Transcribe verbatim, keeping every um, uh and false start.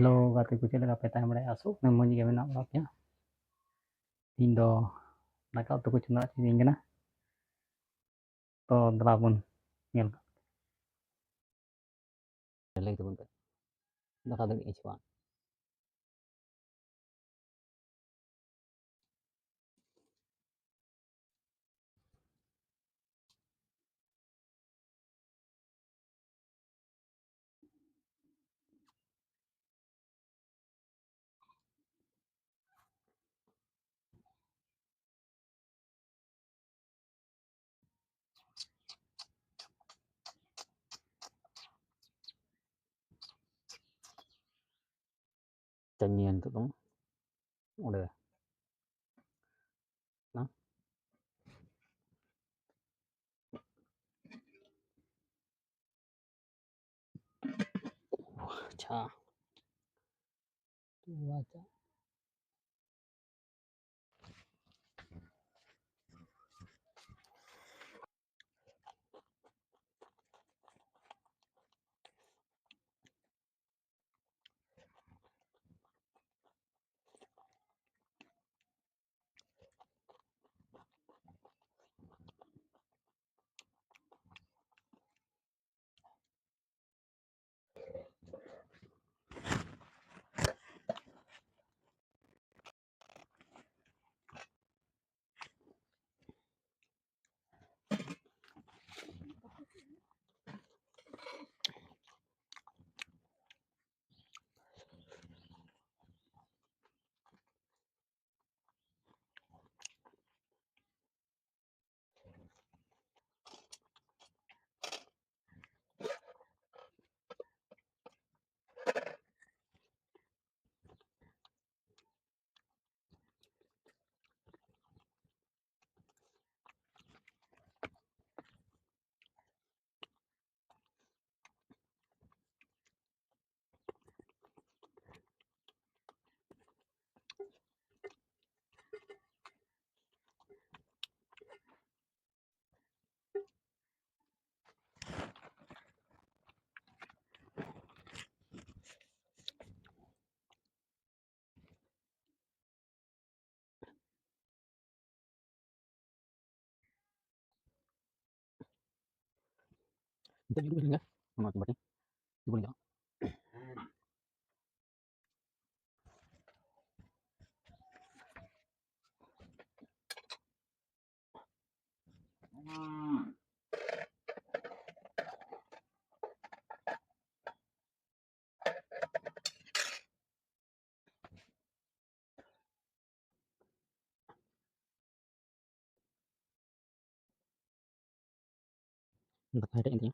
Hello ᱜᱟᱛᱮ ᱠᱚ, ᱪᱮᱫ ᱞᱮᱠᱟ ᱯᱮ ᱛᱟᱦᱮᱸ ᱵᱟᱲᱟᱭᱟ? ᱟᱥᱚᱜ ᱠᱟᱱᱟ ᱢᱚᱡᱽ ᱜᱮ ᱢᱮᱱᱟᱜ ᱵᱟᱲᱟ ᱯᱮᱭᱟ᱾ ᱤᱧ ᱫᱚ ᱫᱟᱠᱟ ᱩᱛᱩ ᱠᱚ ᱪᱚᱸᱫᱟ ᱦᱚᱪᱚᱭᱤᱧ ᱠᱟᱱᱟ, ᱛᱚ ᱫᱮᱞᱟ ᱵᱚᱱ ᱧᱮᱞ ᱠᱟᱜ᱾ ᱞᱟᱹᱭ ᱛᱟᱵᱚᱱ ᱯᱮ, ᱫᱟᱠᱟ ᱫᱟᱲᱮᱭᱟᱜ ᱟᱹᱧ ᱥᱮ ᱵᱟᱝ? ᱪᱟᱧ ᱧᱮᱞ ᱱᱤᱛᱚᱜ ᱫᱚ ᱚᱸᱰᱮ ᱱᱟ᱾ ᱟᱪᱪᱷᱟ, ᱟᱪᱪᱷᱟ᱾ ᱱᱤᱛᱚᱜ ᱧᱩᱨᱩᱜ ᱞᱮᱱ ᱜᱮ ᱚᱱᱟ ᱵᱟᱹᱴᱤ ᱛᱩᱯᱩ ᱞᱮᱱ ᱜᱮ᱾ ᱫᱟᱠᱟ ᱦᱮᱰᱮᱡ ᱮᱱ ᱛᱤᱧᱟ᱾